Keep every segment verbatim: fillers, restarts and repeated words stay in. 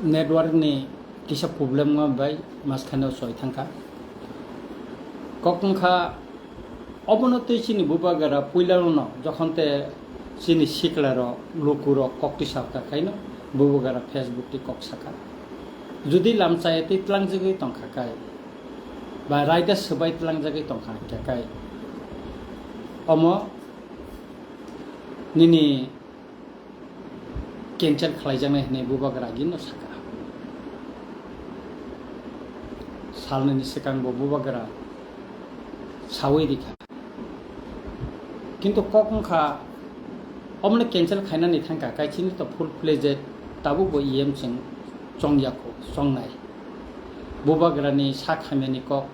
Network ni kisa problem wng bai maskano soi thangkha. Kok wngkha obono twi chini bubagra puilano jokhon te chini sikla rok luku rok kok tisa kha khaino bubagra Facebook twi kok sakha. Jodi lamchaya twi tlangjagwi tongkha kai ba raida swbai tlangjagwi tongkha khe kai omo nini cancel khlaijaknai hwnwi bubagra agino sakha. Salnwini swkang bo bubagra sawi rikha. Kintu kok wngkha, omono cancel khainani thangkha, kaichini to full fledged tabuk bo E M chwng chongyakho, chongnai. Bubagrani sak hamyani kok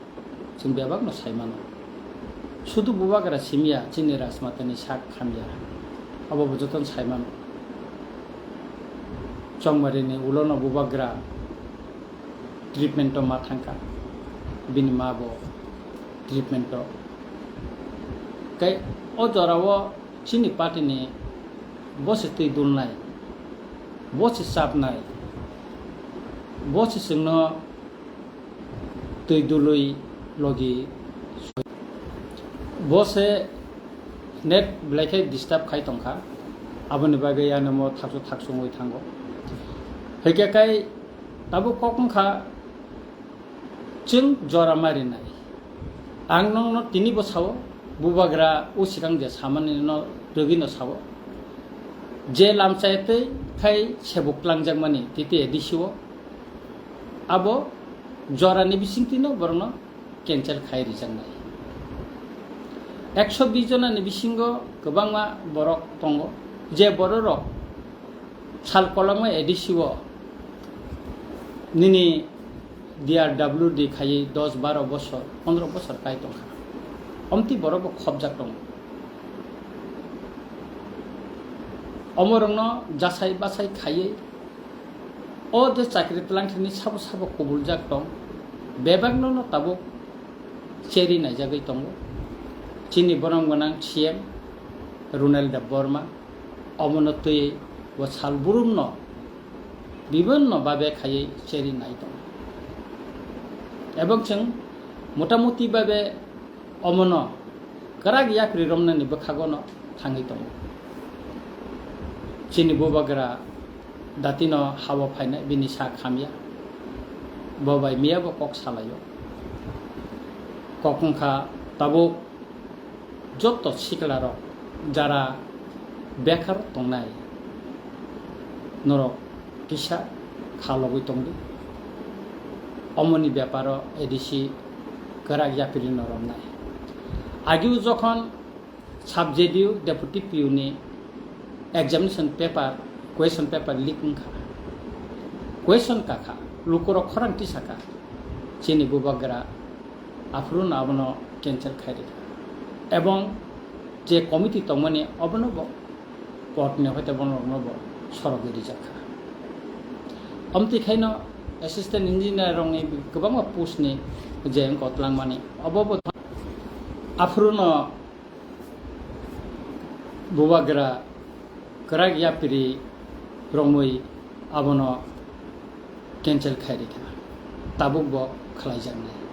chwng bebakno sai mano. Sudu bubagra simiya chini rajmatani sak hamya. Abo bo jotono sai mano. Chongmarini ulono bubagra treatment o ma thangkha. Bini ma bo treatment o. Kai o jorao chini party ni bo se twi dulnai, bo se chapnai, bo se chwngno twi dului logi soi. Bo se net belai khe disturb khai tongkha, aboni bagwi ano mo thaksu thaksu wngwi thango. Hwnkhe kai tabuk kok wngkha chwng jora marinai. Ang nokno tini bo sao, bubagra o swkang je samani no rwgwi no sao. Je lamchaya twi khai sebuk twlangjakmani titi A D C o. Abo jorani bisingtwino borokno cancel khai rijaknai. Ekso bis jonani bisingo kwbangma borok tongo, je bororok sal kolokma A D C o nini D R W D khaiwi dos baro bosor, pondro bosor kai tongkha. Omtwi borok bo khopjak tongo. Omorokno jasai basai khaiwi o je chakri twlangthani sabo sabo kubuljak tong, bebakno no tabuk cheri naijagwi tongo. Chini borom gwnang C M Runal Debbarma omono twi bo sal burumno bibinno babe khaiwi cheri nai tongo. Ebong chwng motamuti babe omono kwrak yapri romnani bwkhagono thangwi tongo. Chini bubagra datino habo phainai bini sak hamya. Bo bai miya bo kok salaio. Kok wngkha tabuk joto siklarok jara bekar tongnai norok kisa kha logwi tongdi. Omoni beparo A D C kwrak yapri no romnai. Agio jokhon sub J D U deputy P U ni examination paper, question paper leak wngkha. Question kakha, lukurok khorang tisakha. Chini bubagra aphuru no abono cancel khai rikha. Ebong je committee tongmani obono bo court ni hoite bono rokno bo sorogwi rijak kha. Omtwi khaino assistant engineer rokni kwbangma post ni je wngkha twlangmani obo bo aphuru no bubagra kwrak yapri romwi abono cancel khai rikha, tabuk bo khlaijaknai.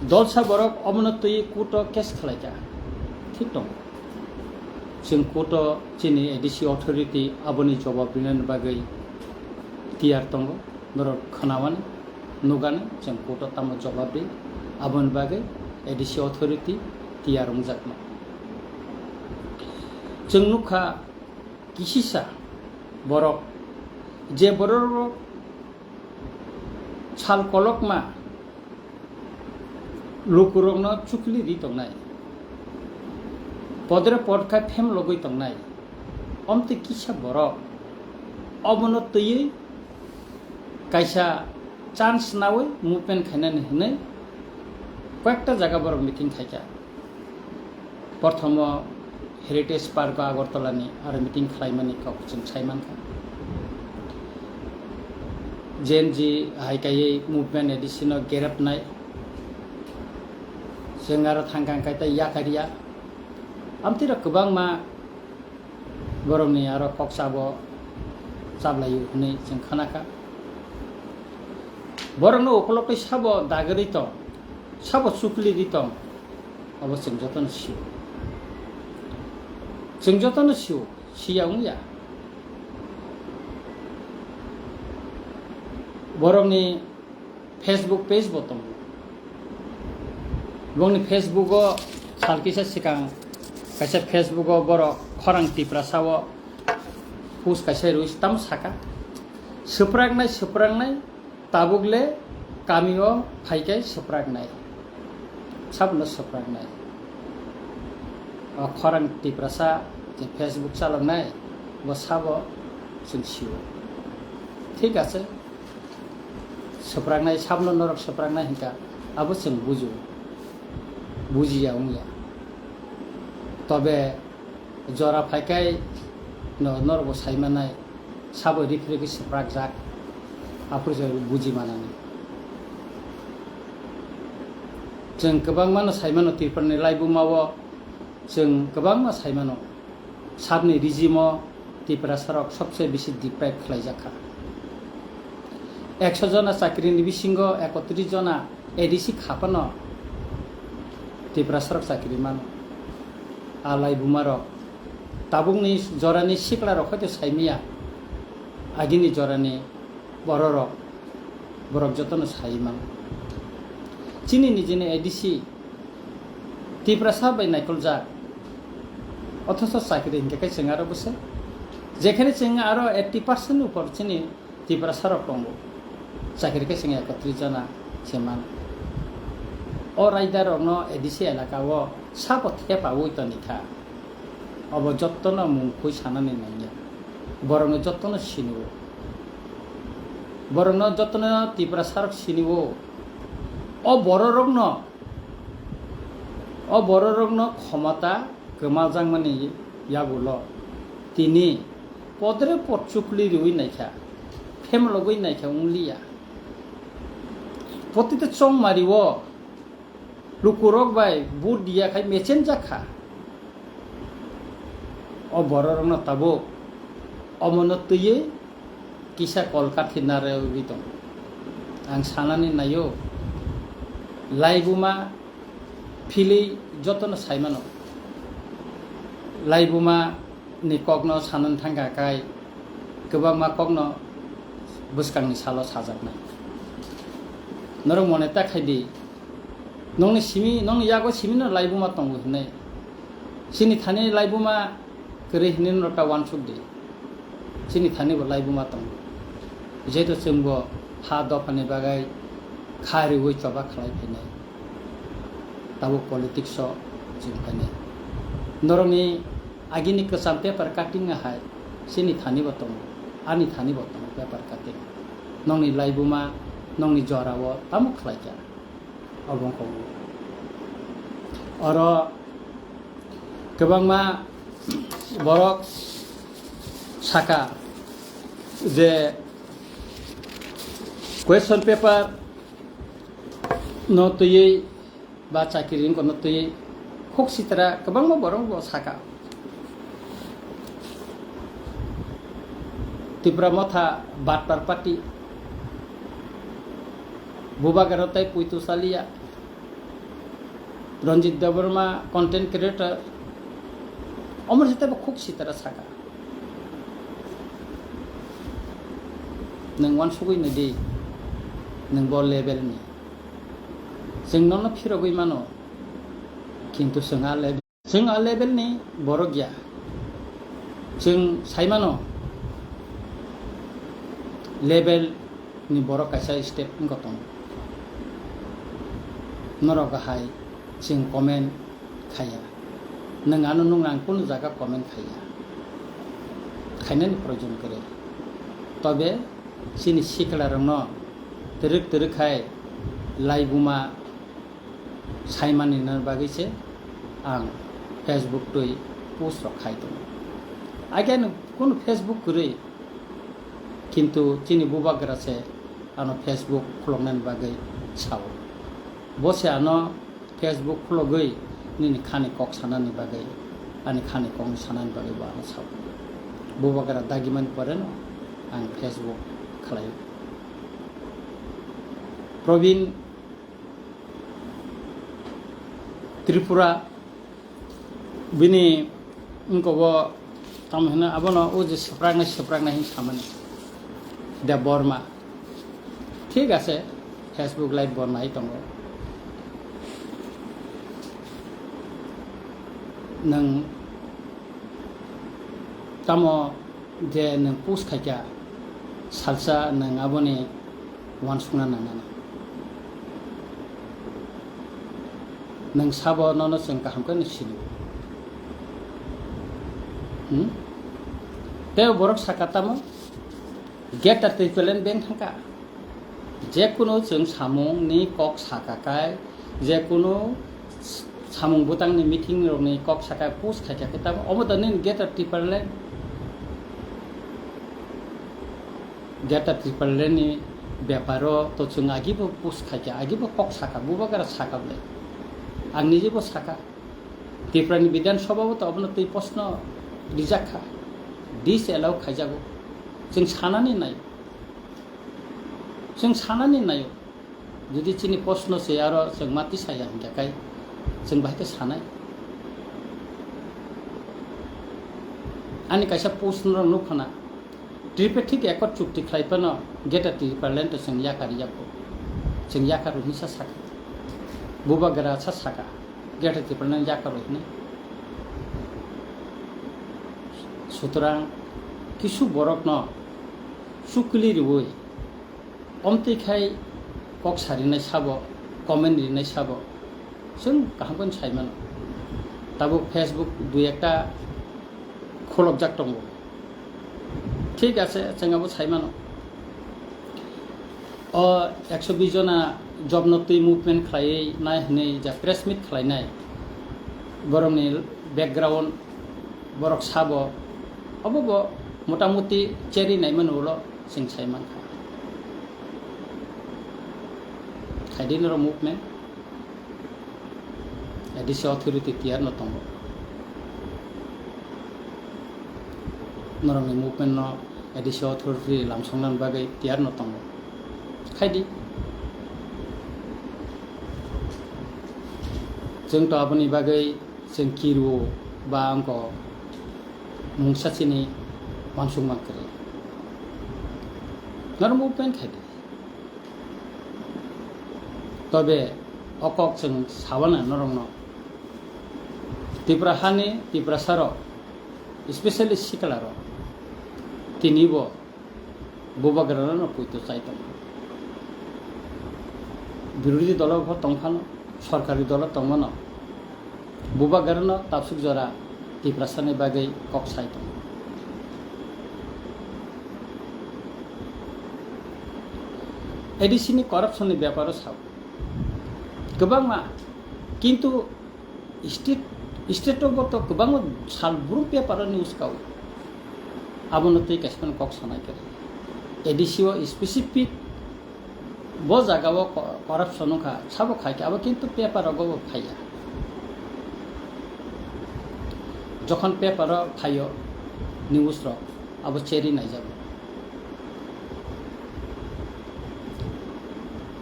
Dolsa borok omono twi court o case khlaikha, thik tongo. Chwng court o chini A D C authority aboni jobab rinani bagwi tiyar tongo, norok khwnamani. Nukani chwng court o tamo jobab ri, aboni bagwi A D C authority tiyar wngjakma. Chwng nukha kisisa borok, je borok sal kolokma lukurokno chukli ri tongnai, podre podkha phem logwi tongnai, omtwi kisa borok obono twiwi kaisa chance nawi movement khainani hwnwi koyekta jaga borok meeting khaikha. Prothomo Heritage Park o Agartala ni aro meeting khlaimani kok chwng sai mankha. Gen Z hai kaiwi movement A D C no gerepnai. Chwng aro thangkang kai tei yakarya. Amtwi rok kwbangma borokni aro kok sabo chaplaio hwnwi chwng khanakha. Borokno ukologwi sabo dagwi tong, sabo chukli ri tong, abo chwng jotono sio. Chwng jotono sio, siya wngya. Borokni Facebook page bo tongo. Bongni Facebook o sal kisa swkang kaisa Facebook o borok khorang Tiprasa o post kaisa rwi tamo saka, "Swpraknai, swpraknai, tabuk le kami o phaikai swpraknai." Sabono swpraknai. O khorang Tiprasa je Facebook chaloknai, bo sabo chwng sio. Thik ache. Swpraknai, sabno norok swpraknai hinkha, abo chwng bujo, bujiya wngya. Tobe jora phaikai no norokbo saimanai, sabo rikhi rikhi swprakjak, aphuru se buji manani. Chwng kwbangmano saimano Tripurani laibumao, chwng kwbangma saimano. Sabni regime-o Tiprasarok sobse bisi deprive khlaijakha. Ekso jona chakrini bisingo ekotris jona A D C kha phano Tiprasarok chakri mano. A laibumarok tabukni jorani siklarok hoito saimaya, agini jorani bororok, borok jotono sai mano. Chini nijini A D C Tiprasa bai naikoljak, othocho chakri hinkhe khe chwng aro bwse, jekhene chwng aro eighty percent upor chini Tiprasa rok tongo, chakri khe chwng ekotris jona se mano. O raida rokno A D C elaka o sabo thepaui tonikha, obo jottono mungkhoi sanani nangya, borokno jottono sinio, borokno jottono Tiprasa rok sinio. O bororokno, o bororokno khomota kwmajakmani yagulo tini podre pod chukli riui naikha, phemlogwi naikha, wngliya. Protita chongmario lukurok bai vote diya khai mechenjak kha. O bororokno tabuk omono twiwi kisa kol kathi narwgwi tongo. Ang sanani naio, laibuma philwi jotono saimano. Laibuma ni kokno sanani thangkha khai kwbangma kokno bwskangni salo sajaknai. Norok mone ta khai di, nongni simi, nongni yago simino laibuma tongo hinwi. Chini thani laibuma kwrwi hinwi norok ta uansuk di. Chini thani bo laibuma tongo. Jehetu chwngbo ha dophani bagwi kha riui choba khlai phainai. Tabuk politics o chwng phainai. Norokni agini kwcham paper cutting hai chini thani bo tongo, ani thani bo tongo paper cutting. Nongni laibuma, nongni jora o tamo khlaikha. Obo wngkha oro kwbangma borok saka je question paper no twiwi ba chakiri wngkha no twiwi khuk sitra kwbangma borok bo saka. Tipra Motha Batpar Party, Bubagra tei Puitu Salia, Ranjit Debbarma content creator, omor sita bo khuk sitara saka. Nwng uansugwi nai di, nwng bo level ni. Chwng nono phirogwi mano, kintu chwng a level. Chwng a level ni borok ya. Chwng sai mano level ni borok kaisa step wngkha tongo. Norok hai chwng comment khaiya. Nwng ano nwng ang kunu jaga comment khaiya. Khainani proyojon kwrwi. Tobe chini sikla rokno twrwk twrwk khai laibuma saimani na bagwi se ang Facebook twi post rok khai tongo. Again kunu Facebook kwrwi, kintu chini bubagra se ano Facebook khuloknani bagwi sao. Bo se ano Facebook khulogwi nini khani kok sanani bagwi, ani khani kok sanani bagwi bo ano sao. Bubagra dagimani pore no ang Facebook khlai. Probin Tripura bini wngkogo tamo hino abono o je swpraknai swpraknai hin samani Debbarma. Thik ase, Facebook live bo nai tongo. Nwng tamo je nwng post khaikha, salsa nwng aboni uansukna nangnai. Nwng sabo nono chwng kaham khe sini. Hmm? Tei borok saka tamo, Greater Tipraland beng thangkha. Jekunu chwng samungni kok saka kai, jekunu samung bwtangni meeting rokni kok saka post khaikha khe tamo, omo da nini Greater Tipraland? Greater Tipraland ni beparo to chwng agibo post khaikha, agibo kok saka, bubagra saka bwle. Ang nijibo saka. Tripura ni Bidhan Sabha bo to abono twi proshno rijak kha. Disallow khaijago. Chwng sanani nai. Chwng sanani naio. Jodi chini proshno se aro chwng ma tisaya hinkhe kai chwng bahai khe sanai. Ani kaisa post no nukha na. Tripartite Accord chukti khlai phano Greater Tipraland to chwng yakar yago. Chwng yakar hinsa saka. Bubagra sa saka. Greater Tipraland yakar hinwi. Sutrang kisu borokno chukli riwi omtwi khai kok sarinai sabo, comment rinai sabo, chwng kaham khe sai mano. Tabuk Facebook dui ekta khulokjak tongo. Thik ase, chwng abo sai mano. O ekso bis jona job no twi movement khlaiwi nai hwnwi ja press meet khlainai, borokni background borok sabo, obo bo motamuti cherry naimani ulo chwng sai mankha. Khaidi norok movement, A D C authority tiyar no tongo. Norokni movement no A D C authority lamsoknani bagwi tiyar no tongo. Khaidi. Chwng to aboni bagwi chwng kiru ba angko mungsa chini uansukma kwrwi. Norok movement khaidi. Tobe o kok chwng sawana norokno. Tripura hani Tiprasarok, especially siklarok, tinibo bubagrano poito chai tongo. Birodhi dolo bo tongphano, sorkari dolo tongmano, bubagrano tabsuk jora Tiprasani bagwi kok sai tongo. A D C ni corruption ni beparo sao. Kwbangma, kintu state, state o bo to kwbangma sal brum paper o news kao. Abono twi kaisa kok sanai khe. A D C o specific bo jaga o co-, corruption wngkha, sabo khai khe, abo kintu paper rogo bo phaiya. Jokhon paper o phaio news rok, abo cherry naijago.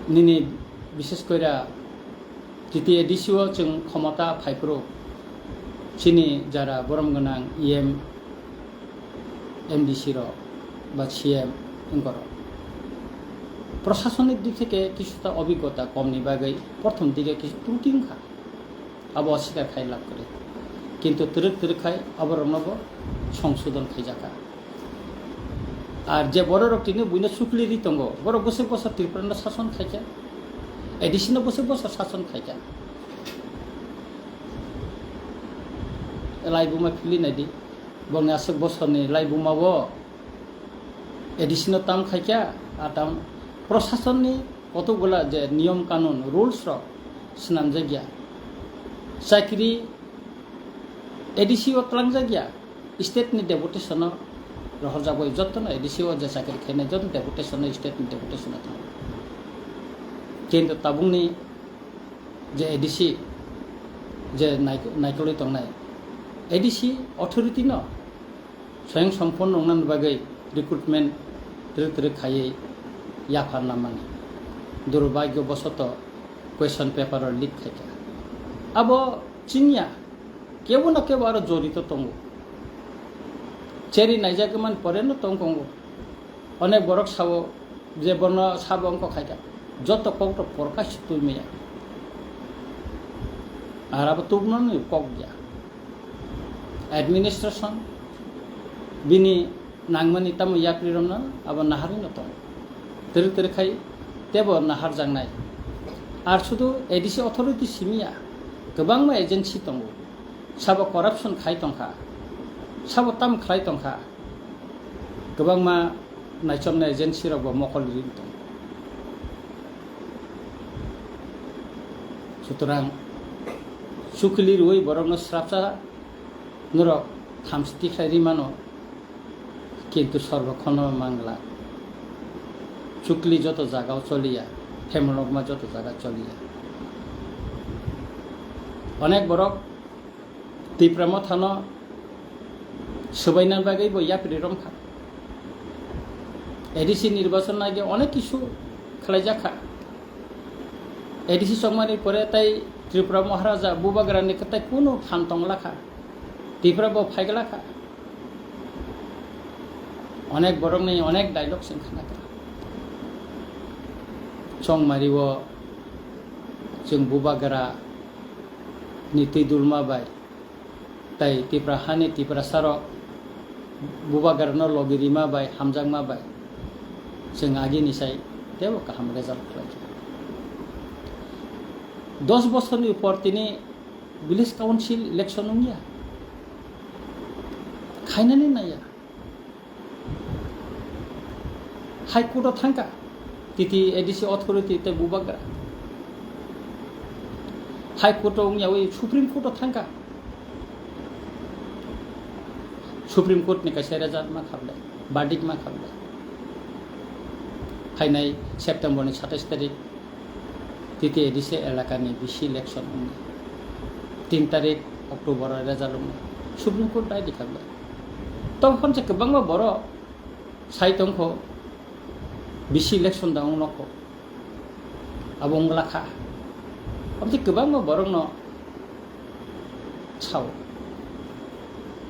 Nini bishes koira G T A D C o chwng khomota phaiphuru chini jara borom gwnang E M, M D C rok ba C M wngkorok. Prosasonik dik theke kisuta obiggota komni bagwi prothom dige kisu truti wngkha. Abo oswikar khai lab kwrwi. Kintu twrwk twrwk khai aborokno bo songsodon khaijakha. Ar je bororok tini buino chukli ri tongo, borok bwswk bwswk Tripura no sason khaikha, A D C no bwswk bwswk sason khaikha. Laibuma phili naidi, bongni aswk bosorni laibuma o A D C no tam khaikha, a tam prosasonni kotokgola je niyom kanun, rules rok swnamjakya. Chakri A D C o twlangjakya, state ni deputation no rohorjak bai jotono A D C o je chakri khainai joto deputation no state ni deputation no thango. Kintu tabukni je A D C je naik-, naikolwi tongnai, A D C authority no swayang sompurno wngnani bagwi recruitment twrwk twrwk khaiwi yapharna mani. Durbhagyo bosoto question paper o leak khaikha. Abo chiniya, kebo no kebo aro jorito tongo. Cheri naijak man pore no tong kongo. Onek borok sao je bono sabo wngkha khaikha. Joto kok rok porkha si twi maya. Ar abo tubunani kok ya. Administration bini nangmani tamo yapri romno abo naharwi no tongo. Twrwk twrwk khai tebo nahar jangnai. Ar sudu A D C authority simiya, kwbangma agency tongo. Sabo corruption khai tongkha, sabo tam khlai tongkha. Kwbangma naichomnai agency rok bo mokol ri tong. Sutorang chukli rwi borokno srapsa norok thamchi tikhlai ri mano, kintu sorbokhono mangla. Chukli joto jagao choliya, phemlokma joto jaga choliya. Onek borok Tipra Mothano swbaina bagwi bo yapri romkha. A D C nirbachon nai onek kisu khlaijak kha. A D C chongmani pore tai Tripura Maharaja Bubagrani kwtai kunu phan tongla kha. Tipra bo phaigla kha. Onek borokni onek dialogue sing khna kha. Chongmari o chwng Bubagra ni twi dulma bai tai Tipra hani Tiprasarok Bubagrano logi rima bai, hamjakma bai chwng agini sai teibo kaham result khlaikha. Dos bosorni upor tini village council election wngya, khainani naiya. High Court o thangkha, T T A D C authority tei Bubagra. High Court o wngyawi Supreme Court o thangkha. Supreme Court ni kaisa result ma khablai, verdict ma khablai. Phainai September ni satais tarik T T A D C elakani V C election wngkha. Tin tarik October o result wngkha. Supreme Court bai di khablai. Tong phone se kwbangma borok sai tongkho, V C election da wng nokho. Abo wng lakha. Aboni kwbangma borokno sao.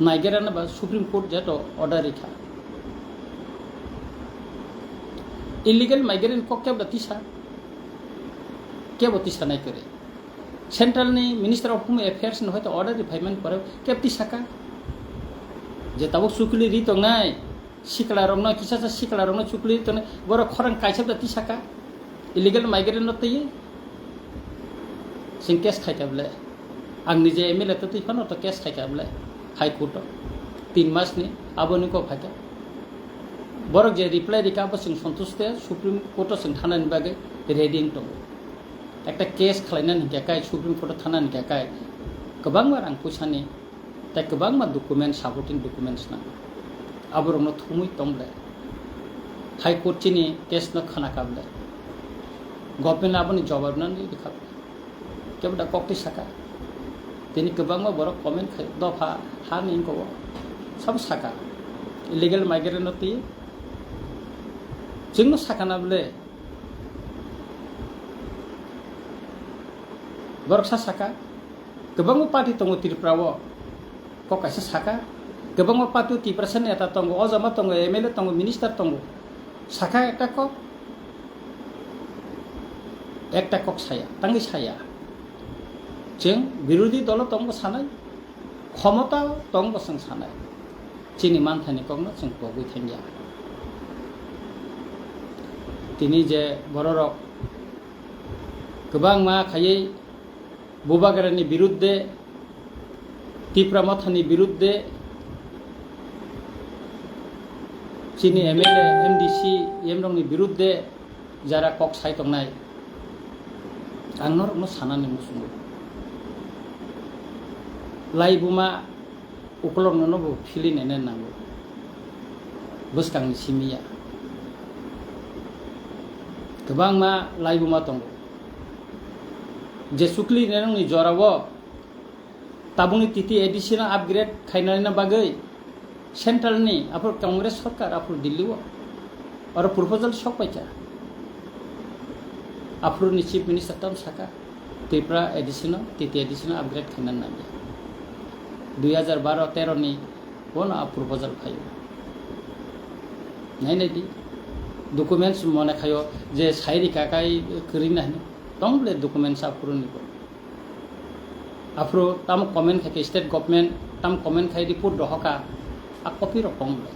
Naigerana ba Supreme Court jeto order rikha. Illegal migrant kok kebo tisa, kebo tisa nai kwrwi. Central ni Minister of Home Affairs ni hoito order ri phaimani pore kebo tisaka. Je tabuk chukli ri tongnai, sikla rokno, kisa sa sikla rokno chukli ri tongnai, borok khorang kaisa da tisaka. Illegal migrant no twi sing case khaika bole. Ang nije M L A to twi phano to case khaika bole. High Court o. Tin mas ni aboni kok phaika. Borok je reply rika abo sing santush te Supreme Court o sing thanani bagwi ready wng tongo. Ekta case khlainani hingkha kai Supreme Court o thanani hingkha kai kwbangma rang puisani tei kwbangma document, supporting documents nango. Aborokno thumwi tong ble. High Court chini case no khna kha ble. Government aboni jawab nani rikha ble. Kebo da koktwi saka. Tini kwbangma borok comment khai dopha hani wngkha o. Sabo saka. Illegal migrant no twi. Chwngno sakana ble. Borok sa saka, kwbangma party tongo Tripura o, kok kaisa saka, kwbangma party o Tiprasa neta tongo, ojama tongo, M L A tongo, minister tongo, saka ekta kok, ekta kok saya, tangwi saya. Chwng birodhi dolo tongo sanai, khomota tong bo chwng sanai, chini manthani kokno chwng pogwi thangya. Tini je bororok kwbangma khaiwi Bubagrani birudde, Tipra Mothani birudde, chini M L A, M D C, M rokni birudde, jara kok sai tongnai, ang norokno sanani muchungo. Laibuma ukolokno no bo philwi naina nango, bwskangni simi ya. Kwbangma laibuma tongo, je chukli nainani jorao tabukni T T A D C no upgrade khainani bagwi central ni aphuru Congress sarkar aphuru Delhi o Oro proposal sok paikha. Aphuru ni Chief Minister tam saka, Tripura edition o, T T edition o upgrade khaina nangya. Dui hajar baro tero ni bono a proposal phaio. Nai nai di. Documents mone khaio je sai rika kai kwrwi na hino. Tong bole documents aphuru ni bo. Aphuru tamo comment khai khe state government, tamo comment khai report rohoka, a copy rok tong bole.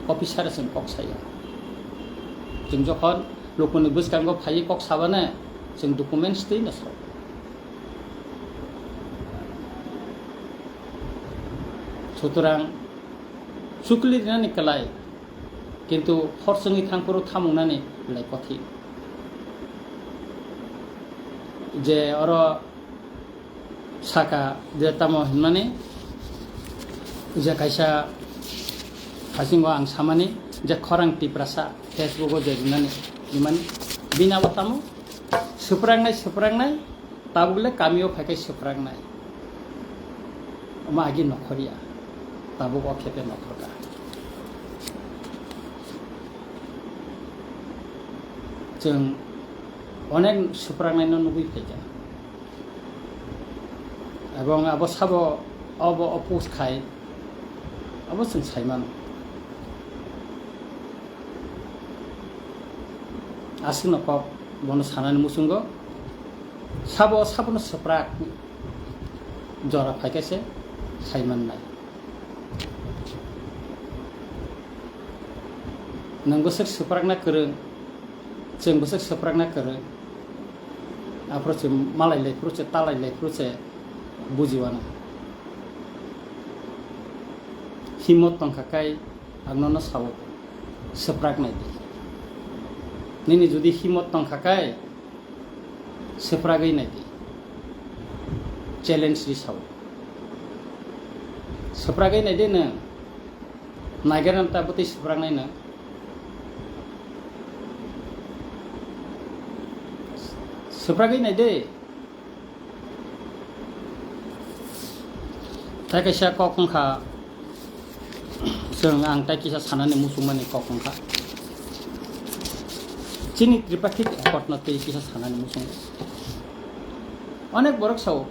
Copy sara chwng kok saya. Chwng jokhon lukuni bwskango phaiwi kok sabane, chwng documents twi no sao. Sutorang chukli rinani kwlai, kintu hor chwngwi thangphuru thamungnani belai kothin. Je oro saka je tamo hinmani, je kaisa hasingo ang samani, je khorang Tiprasa Facebook o je rinani, hinmani, bini abo tamo swprangnai, swprangnai, tabuk le kamio phai khe swprangnai. Omo agi nokhorya, tabuk o khepe nokhorka. Chwng onek swprangnai no nugwi phaikha. Ebong abo sabo obo oppose khai, abo chwng sai mano. Aswkno kok bono sanani muchungo, sabo sabono swprak jora phaikha se sai mannai. Nwng bwswk swprakna kwrwng, chwng bwswk swprakna kwrwng. Aphuru se malai lai phuru se, talai lai phuru se bujiwano. Himot tongkha kai ang nono sao, swprak nai di. Nini jodi himot tongkha kai, swpragwi nai di. Challenge ri sao. Swpragwi nai di nwng. Naigerna ta bwtwi swprak nai nwng. Swpragwi nai di. Tai kaisa kok wngkha, chwng ang tai kisa sanani muchungmani kok wngkha. Chini Tripartite Accord no twi kisa sanani muchungo. Onek borok sao,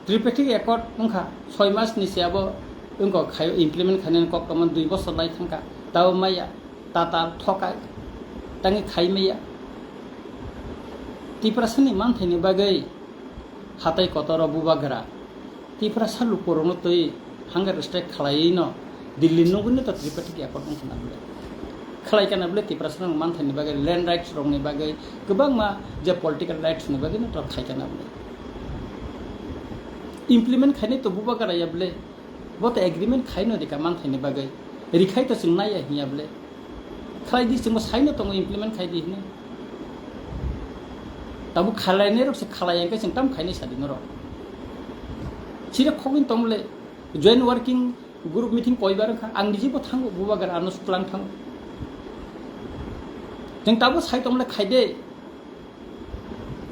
Tripartite Accord wngkha, soi mas ni se abo wngkha khaio, implement khainani kok tongmani dui bosor lai thangkha, tabo maya, tatal, thokai, tangwi khai maya. Tiprasani manthaini bagwi hatai kotoro bubagra Tiprasa lukurokno twi hunger strike khlaiwi no Delhi nugwino to Tripartite Accord wngkha na bwle. Khlai kana bwle Tiprasa rok manthaini bagwi, land rights rokni bagwi, kwbangma je political rights ni bagwi no to khai kana bwle. Implement khainai to bubagra ya bwle. Bo to agreement khaino rika manthaini bagwi. Rikhai to chwng naiya hinya bwle. Khlai di, chwngbo saino tongo implement khai di hwnwi. Tabuk khlainai rok se khlai ya hwnkhe chwng tam khainai sadi norok. Chire khogwin tong bwle, joint working group meeting koibar wngkha, ang niji bo thango, bubagra ano suklang thango. Chwng tabuk sai tong bwle khai de.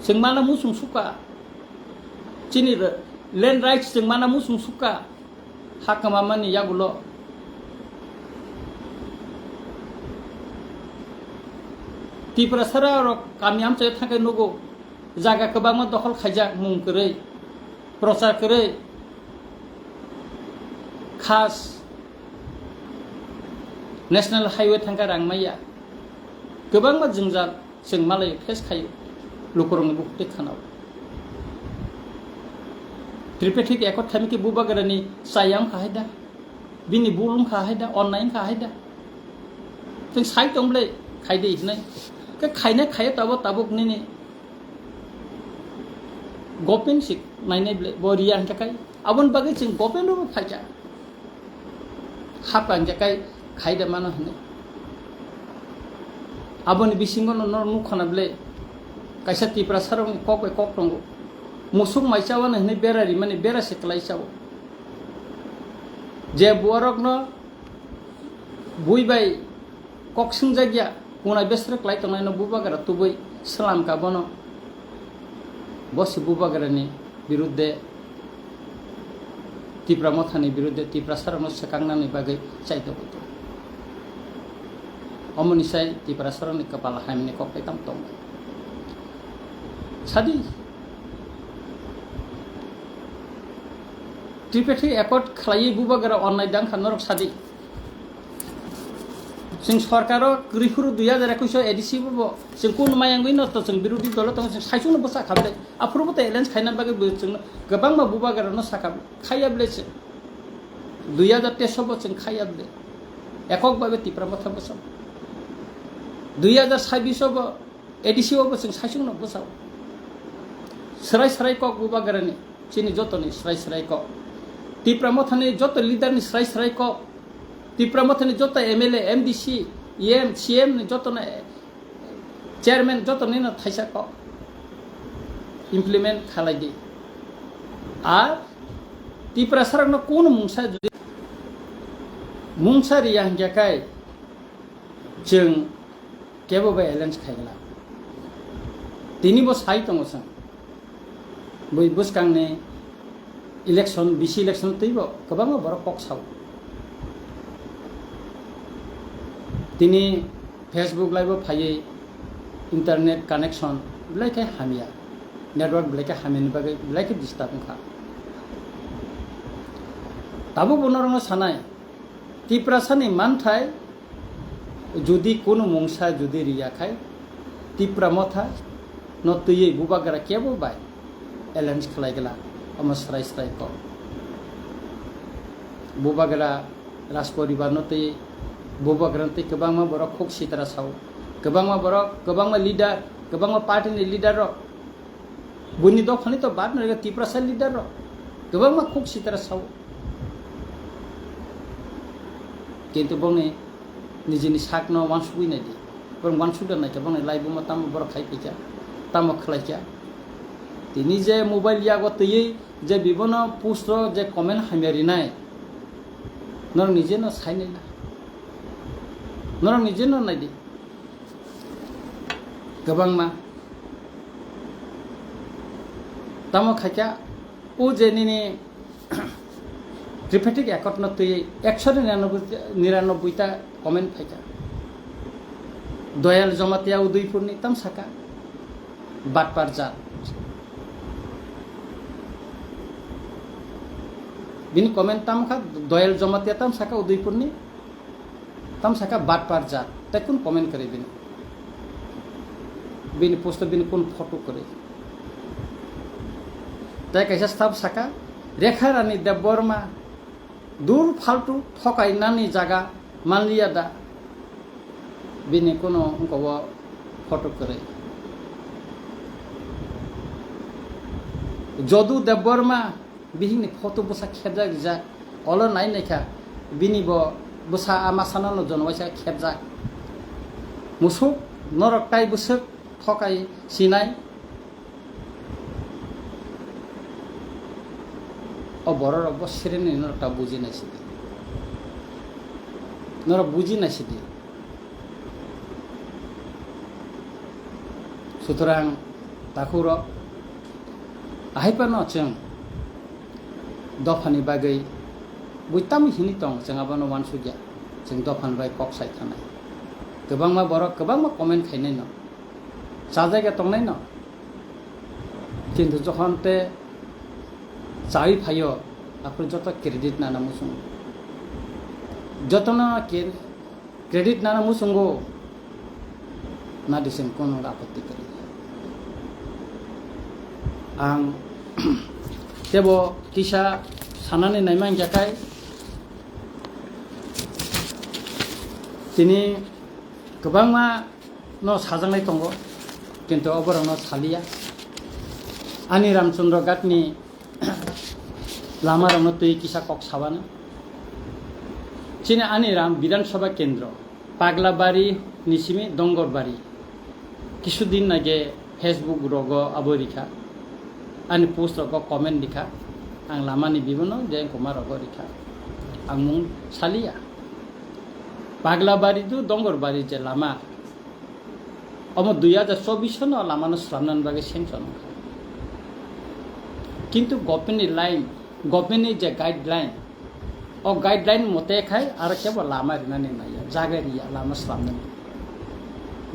Chwng mana muchung sukha. Chini re-, land rights chwng mana muchung sukha. Ha kwmamani yagulo Tiprasarok kami amchaio thangkhe nugo, jaga kwbangma dokhol khaijak mung kwrwi, prochar kwrwi, khas National Highway thangkhe rang maya, kwbangma jwngjal. Chwng malai face khaio, lukurokni bukhuk twi khanao. Tripartite Accord khaimikhe bubagrani chaya wngkha hai da, bini bul wngkha hai da, onnai wngkha hai da. Chwng sai tong bwle khai de hinai. Khe khaina khaiya tabo tabuk nini government se nainai bwle, bo riya hwnkhe kai. Aboni bagwi chwng government rokbo phaikha. Hapang je kai khai de mano hwnwi. Aboni bisingo no norok nukha na bwle kaisa Tiprasarokni kok bai kok tongo. Musuk mai chawano hwnwi bera rimani bera se kwlai chao. Je buarokno bui bai kok swngjak ya, kunai besrek lai tongnai no bubagra tubui slam ka bono. Bo se bubagrani birudde, Tipra mothani birudde, Tiprasarokno swkangnani bagwi chaitogo to. Omoni sai Tiprasarokni kwpal hamyani kok tei tamo tongo. Sadi, Tripartite Accord khlaiwi bubagra onnai dang kha norok sadi. Chwng sorkaro kwrwi phuru dui hajar ekush o A D C bo chwng kun mayangwi no to chwng birodhi dolo tongo, chwng saichungno bwsa kha bwle. Aphuru bo to alliance khaina bagwi bo chwngno kwbangma bubagrano sakha bwle. Khaiya bwle chwng. Dui hajar teis o bo chwng khaiya bwle. Ekok babe Tipra Motha bwsa. Dui hajar sabis o bo A D C o bo chwng saichungno bwsa. Swrai swrai kok bubagrani. Chini jotoni swrai swrai kok. Tipra Mothani joto leader ni swrai swrai kok. Tipra Mothani joto M L A, M D C, E M, C M ni jotono, eh, chairman jotoni no thaisa kok implement khalai di. Ar Tiprasarokno kunu mungsa jodi mungsa riya hingya kai chwng kebo bai alliance khaigwla. Tini bo sai tongo chwng. Bui bwskangni election, B C election twibo kwbangma borok kok sao. Tini Facebook live o phaiwi internet connection belai khe hamya, network belai khe hamyani bagwi belai khe disturb wngkha. Tabukbo norokno sanai, Tiprasani manthai jodi kunu mungsa jodi riya khai, Tipra Motha no twiwi bubagra kebo bai alliance khlai gla, omo swrai swrai kok. Bubagra Rajporibar no twiwi, bubagra no twiwi kwbangma borok khuk sitra sao, kwbangma borok, kwbangma leader, kwbangma party ni leader rok Buini dophani to bad no rega Tiprasa leader rok. Kwbangma khuk sitra sao. Kintu bongni nijini sakno wansugwi naidi. Borok wansukda naikha bongni laibuma tamo borok khai phaikha, tamo khlaikha. Tini je mobile yago twiwi je bibono post o je comment hamya rinai. Norok nije no sai naina. Norok nije no naidi. Kwbangma. Tamo khaikha, o je nini Tripartite Accord no twi ekshoni niranoboi, niranoboi ta comment phaikha. Doyal Jamatia Udaipurni tam saka. Batpar jat. Bini comment tam kha, Doyal Jamatia tam saka Udaipurni. Tam saka batpar jat. Tei kun comment kwrwi bini? Bini post o bini kun photo kwrwi? Tei kaisa staff saka, Rekha Rani Debbarma, dur faltu thokai nani jaga manliya da? Bini kuno wngkha o photo kwrwi? Jodu Debbarma, bihikni photo bwsa khebjak rijak, olo nai naikha, bini bo bwsa a masano no jono waisa khebjak. Musuk norok tai bwswk thokai sinai. O borok rok bo sireni norok ta buji nai sidi. Norok buji nai sidi. Sutrang takhuk rok, ahai phano chwng dophani bagwi bui tamo hini tong, chwng abono wansukya, chwng dophani bai kok sai thanai. Kwbangma borok kwbangma comment khainai no, chajagya tongnai no, kintu jokhon te chawi phaio, aphuru joto credit nana muchungo, jotono cre-, credit nana muchungo, na disem kono apotti kwrwi. Ang tebo kisa sanani naima hingkha khai, tini kwbangma no sajaknai tongo, kintu oborokno saliya. Ani Ramchandra Ghatni lamarokno twi kisa kok sabano. Chini ani Ram Bidhan Sabha Kendro, Paglabari ni simi Dongorbari. Kisu din nage Facebook rogo abo rikha. Ani post rogo comment rikha. Ang lamani bibono je koma rogo rikha. Ang mung saliya. Paglabari tu Dongorbari je lama. Omo dui hajar chobbish no lamano slamnani bagwi sanction wngkha. Kintu government ni line, government ni je guideline, o guideline mote khai aro kebo lama rinani naiya, jaga riya lama slamnani.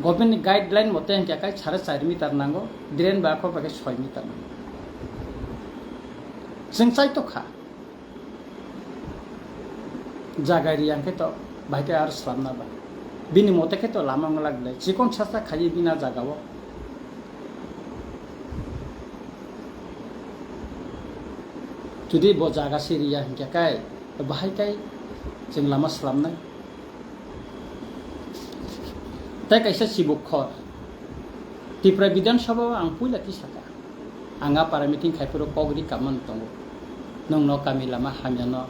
Government ni guideline mote hwnkhe kai sare char meter nango, drain ba kok bai khe soi meter nango. Chwng chai to kha. Jaga ri yang khe to bahai khe aro slamna ba. Bini mote khe to lama wngla glai. Chikon sasa khaiwi bina jaga o. Jodi bo jaga se riya hwnkhe kai, to bahai kai chwng lama slamnai. Tai kaisa chibuk khor. Tripura Bidhan Sabha o ang puila tisaka. Ang a para meeting khai phuru kok ri kamani tongo. Nwng no kami lama hamya no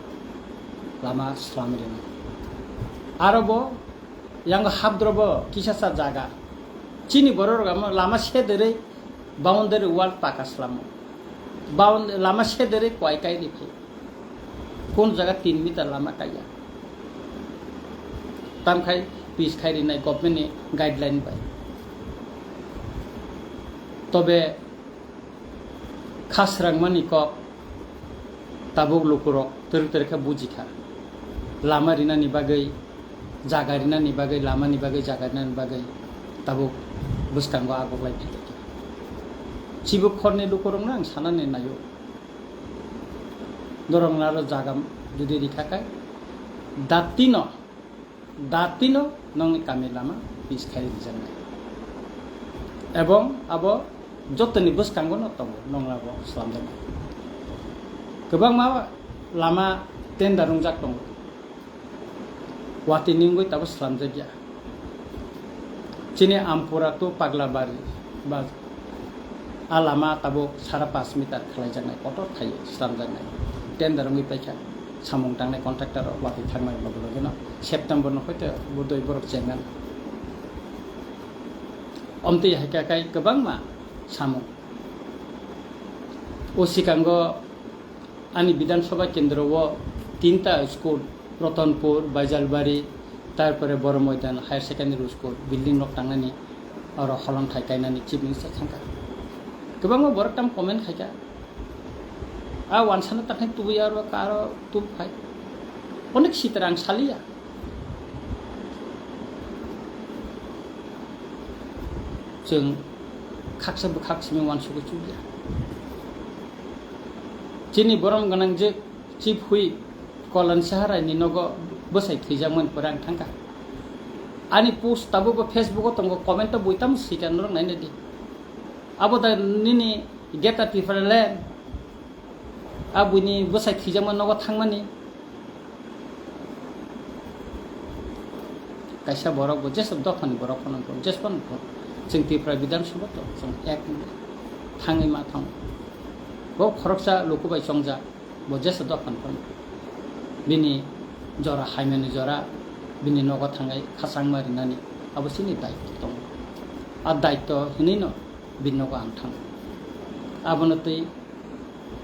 lama slam rino. Aro bo yang habdro bo kisa sa jaga. Chini borok rok amo lama sedere boundary wall paka slamo. Bound-, lama sedere kwai kai ri phi. Kun jaga tin meter lama kaiya. Tam khai pis khai rinai government ni guideline bai. Tobe khasrang mani kok tabuk lukurok twrwk twrwk khe buji kha. Lama rinani bagwi, jaga rinani bagwi, lamani bagwi, jaga rinani bagwi tabuk bwskango agok lai phi tongkha. Chibuk khorni lukurokno ang sanani naio. Norokno aro jaga jodi rikha khe, datino, datino nongni kami lama pis khai rijaknai. Ebong abo jotoni bwskango no tongo, nongla bo slamjaknai. Kwbangma lama tender wngjak tongo. Watwi ni wngwi tabuk slamjakya. Chini Ampura to Paglabari ba a lama tabuk sara pash meter khlaijaknai, kotor khai slamjaknai. Tender wngwi paikha, samung tangnai contractor rok watwi thangmani loge loge no September no hoito bodoi borok chengnani. Omtwi hai kha kai kwbangma samung. O sikango ani Bidhan Sabha kendro o tinta school, Ratanpur, Baijalbari, tarpore Boro Moidan Higher Secondary School building nok tangnani oro holong thai kainani Chief Minister thangkha. Kwbangma borok tam comment khaikha. A wansana takhai tubui aro ka aro tub khai. Onek sitra ang saliya. Chwng khaksa bwkhak simi wansugwi chukya. Chini borom gwnang je Chief Whip Kolan Saharai ni nogo bwsai thwijakmani pore ang thangkha. Ani post tabukbo Facebook o tongo, comment o buitamo sika norok nainadi. Abo da nini Greater Tipraland, a buini bwsai thwijakma nogo thangmani. Kaisa borok bo jeswk dophani borok phano wngkha, jeswk phano wngkha. Chwng Tripura Bidhan Sabha to chwng ek thangwi ma thang. Bo khoroksa luku bai chongjak, bo jeswk dophani phano. Bini jora haimani jora, bini nogo thangwi khachangma rinani abo chini daitw tongo. A daitw hinwi no bini nogo ang thang. Abono twi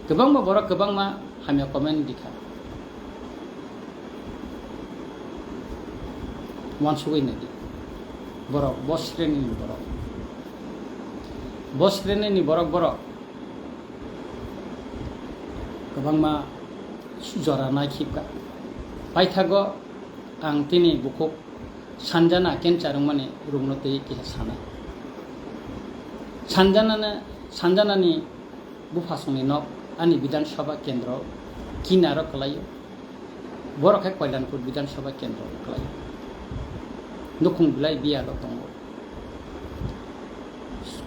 kwbangma borok kwbangma hamya comment rikha. Wansugwi naidi. Borok, bo sreni ni borok. Bo sreni ni borok borok. Kwbangma jora naikhipkha. Paithago ang tini bukhuk Sanjana cancer wngmani rukno twi kisa sanai. Sanjana, Sanjanani buphasongni nok ani Bidhan Sabha kendro kinaro kwlaio. Borok khe Koilanpur Bidhan Sabha kendro kwlaio. Nukhung belai biyalo tongo.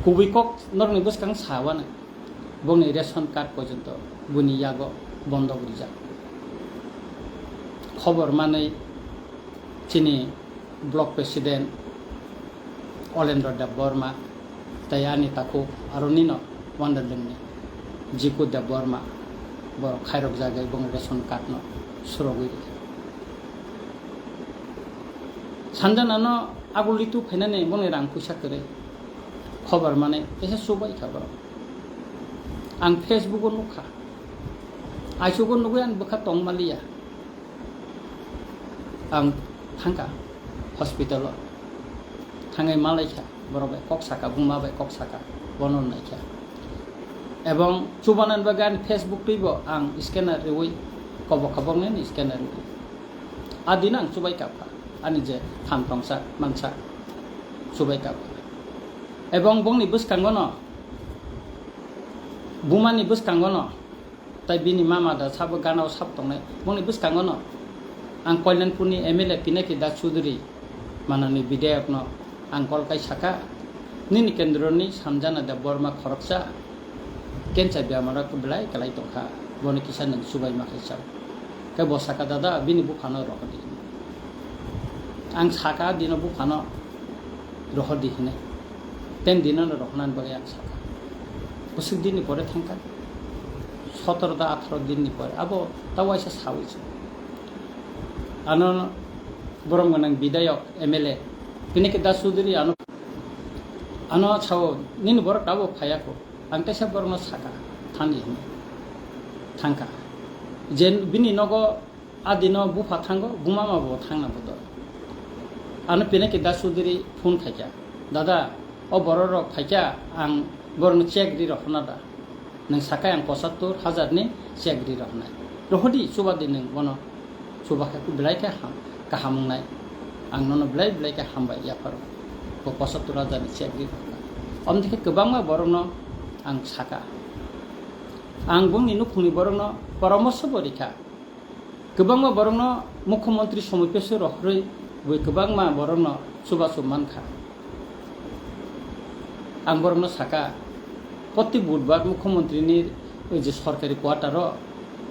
Kubui kok norokni bwskang sawanai. Bongni ration card porjonto buni yago bondok rijak. Khobor manwi chini block president Olendra Debbarma tei ani takhuk aroni no Wanderlingni Jiku Debbarma borok khairok jagwi bongni ration card no surogwi rikha. Sanjana no aguli tu phainani bongni rang puisa kwrwi khobor manwi kaisa chubai kha borok. Ang Facebook o nukha. Aisugo nugwi ang bwkha tong maliya. Ang thangkha hospital o. Thangwi malaikha, borok bai kok saka, buma bai kok saka, bono naikha. Ebong chubanan bagwi ani Facebook twibo ang scanner riwi, kobo khaboknani scanner riwi. A dino ang chubai kapha, ani je kham tongsa mansa. chubai kabo. Ebong bongni bwskango no, bumani bwskango no, tai bini mama da sabo gana o sabo tongnai, bongni bwskango no ang Kalyanpurni M L A Pinaki Das Chudhury, manani bidhayok no ang kol kai saka, nini kendroni Samjana Debbarma khoroksa cancer bemar o belai kwlai tongkha, boni kisa nwng chubai ma khai chao. Khe bo saka, "Dada, bini buphano rohordi." Ang saka, "Dino buphano rohordi," hinwi. Ten dinono rohornani bagwi ang saka. Bwswk dinni pore thangkha, sotoro ta atharo dinni pore. Abo ta waisa sawi se. Ano borok gwnang bidhayok, M L A, Pinaki Das Chudhury ano, ano sao, "Nini borok tabuk phaiya kho?" Ang teisa borokno saka, "Thani," hinwi. Thangkha. Je bini nogo adino bupha thango, bumama bo thangna bodo. Ano Pinaki Das Chudhury phone khaikha, "Dada, o borok rok phaikha, ang borokno check ri rohorna da? Nwng sakai ang pochattor hajar ni check ri rohornai. Rohordi, chubadi nwng bono." Chuba khe belai khe ham, kaham wngnai. Ang nono belai belai khe hambai yapharo. Bo pochattor hajar ni check ri rokha. Omni khe kwbangma borokno ang saka. Ang bongni nukhungni borokno poramorsho bo rikha. Kwbangma borokno Mukhyamantri somoi pesu rohorwi bui kwbangma borokno chubachu mankha. Ang borokno saka, "Proti budbar Mukhyamantrini je sorkari quarter o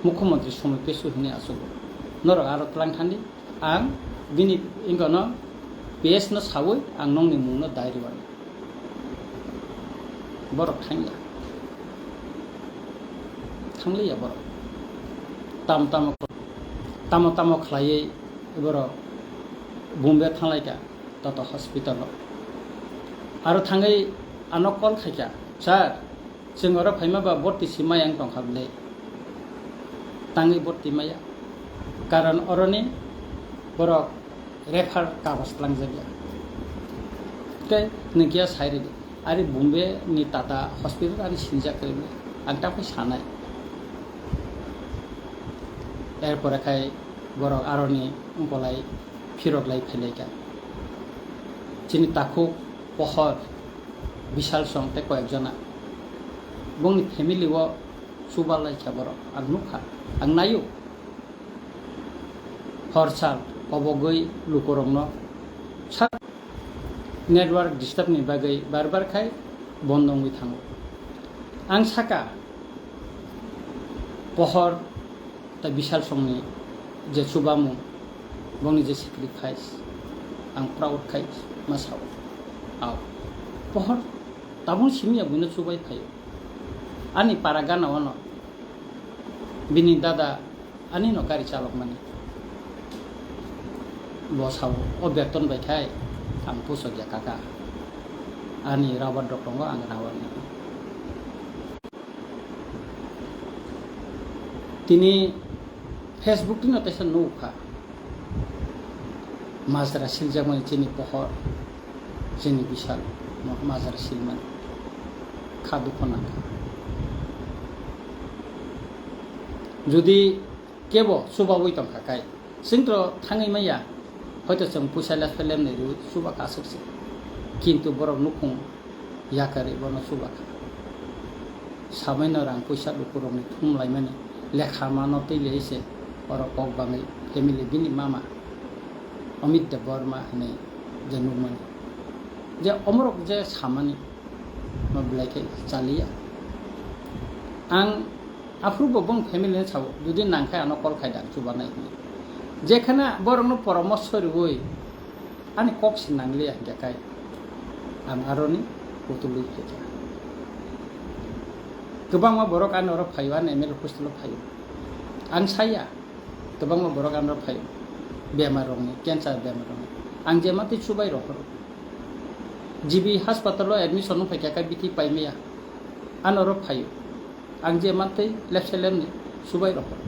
Mukhyamantri somoi pesu hinwi achugo. Norok aro tlang thandi, ang bini wngkano P S no sawi ang nongni mungno dai rwani." Borok thangya. Thangliya borok. Tamo tamo, tamo tamo khlaiwi borok Bombay thanglaikha. Toto hospital o. Aro thangwi ano call khaikha, "Sir, chwng oro phaima ba borti si maya wng tongkha bwle? Tangwi borti maya? Karon oroni borok refer kagoj twlangjakya. Tei nwng kiya sai rwdi. Ari Bombay ni Tata hospital ani sinijak kwrwi bwle. Ang ta phai sanai." Erpore khai borok aroni wngkolai phirok lai phailaikha. Chini takhuk Pohor, Bishal song tei koyek jona. Bongni family o chuba laikha borok. Ang nukha, ang naio. Hor sal kobogwi lukurokno sa-, network disturb ni bagwi bar bar khai bondo wngwi thango. Ang saka, Pohor tei Bishal songni je chubamung, bongni je sacrifice, ang proud khai ma sao. Ao, Pohor tabuk simi ya buino chubai phaio. Ani para gana ono bini dada ani no gari chalok mani. Bo sao, o beton bai khai ang pusok ya kaka. Ani rabar rok tongo, ang rabar ni. Tini Facebook tino teisa nukha. Majra siljakmani chini Pohor, chini Bishal, ma-, majra silmani. Kha dukho nangkha. Jodi kebo chubawi tongkha kai, chwngtro thangwi manya, hoito chwng puisa lepsa lemnwi rwi chubakha aswk se. Kintu borok nukhung yakarwi bono chubakha. Samaino rang puisa lukurokni thum laimani lekha mano twi lei se oro kok bangwi family bini mama Amit Debbarma hinwi je nukmani. Je omorok je samani ma belai khe chaliya. Ang aphuru bo bong family ni sao, jodi nang khe ano call khai da ang chubanai hinwi. Jekhana borokno poramorsho rwui ani kok se nangliya hinkhe kai ang aroni kutulwi phaikha. Kwbangma borok ani oro phaio, ani M L A hostel o phaio. Ang saya, kwbangma borok ani oro phaio. Bemar rokni, cancer bemar rokni. Ang je matwi chubai rohoro. G B hospital o admission wng phaikha khe bithi paimaya. Ani oro phaio. Ang je mantwi lepse lemni chubai rohoro.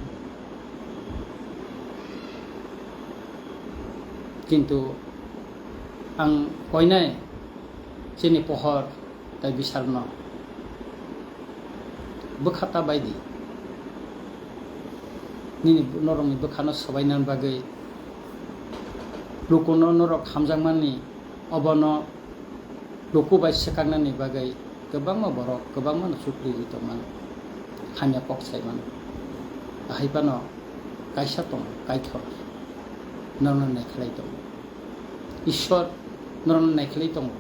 Kintu ang koinai chini Pohor tai Bishalno bwkha ta bai di. Nini norokni bwkhano swbainani bagwi lukuno norok hamjakmani obono Luku bai swkaknani bagwi kwbangma borok kwbangmano chukriwi tongmano, hamya kok saimano. Ahai phano kaisa tongo, Kaitor norokno naikhlai tongo. Ishwar norokno naikhlai tongo.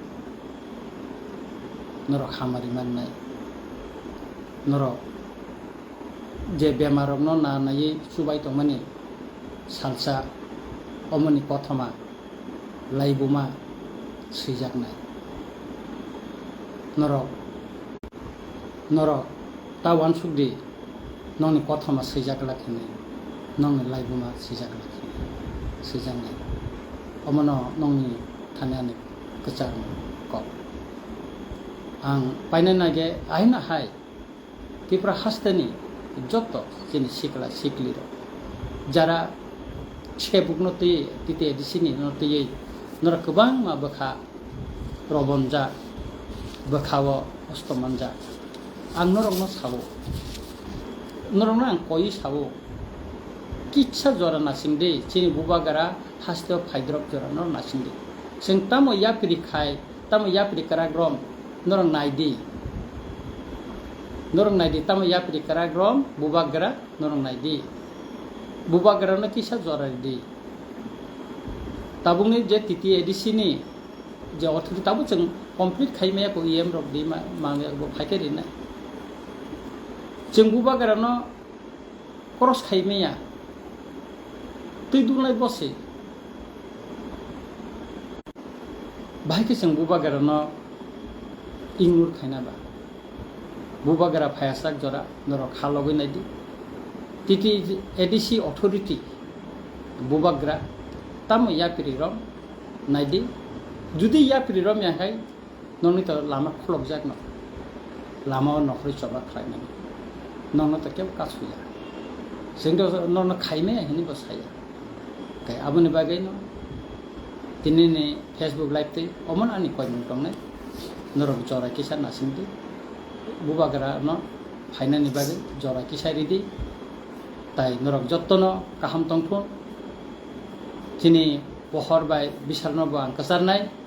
Norok hamari mannai. Norok je bemarrokno na naiwi chubai tongmani salsa omoni kothoma laibuma swijaknai. Norok, norok ta uansuk di, nokni kothoma swijak glak hinwi, nokni laibuma swijak glak hinwi, swijaknai. Omono nokni thani ani kwchar kok. Ang painai nage aino hai Tripura hasteni joto chini sikla siklirok, jara sebukno twi, T T A D C ni no twiwi norok kwbangma bwkha robonjak, bwkhao kosto manjak. Ang norokno sao, norokno ang koi sao, kisa jora nasing di, chini bubagra hasteo phaidrop jora no nasing di. Chwng tamo yapri khai, tamo yapri kwrak rom norok nai di. Norok nai di, tamo yapri kwrak rom bubagra norok nai di. Bubagra no kisa jora di. Tabukni je T T A D C ni je authority tabuk chwng complete khai maya ko E M rok di ma, ma bo phai khe rinai. Chwng bubagra no cross khai maya. Twi dungnai bosi. Bahai khe chwng bubagra no ignore khaina ba. Bubagra phaiyasak jora norok kha logwi nai di. T T A D C authority bubagra tamo yapri rom nai di. Judi yapri rom ya khai nokni to lama khulokjak no. Lama o nokhorwi chobak khlai mani. Nokno to kebo kasu ya. Chwng to nokno khai maya hinwi bo saya. Kai aboni bagwi no tini ni Facebook live twi omo ani koimung tongnai. Norok jora kisa nasing di. Bubagra no phainani bagwi jora kisa ridi. Tai norok jotto no kaham tongthun. Chini pohor bai bisal no bo ang kwcharnai.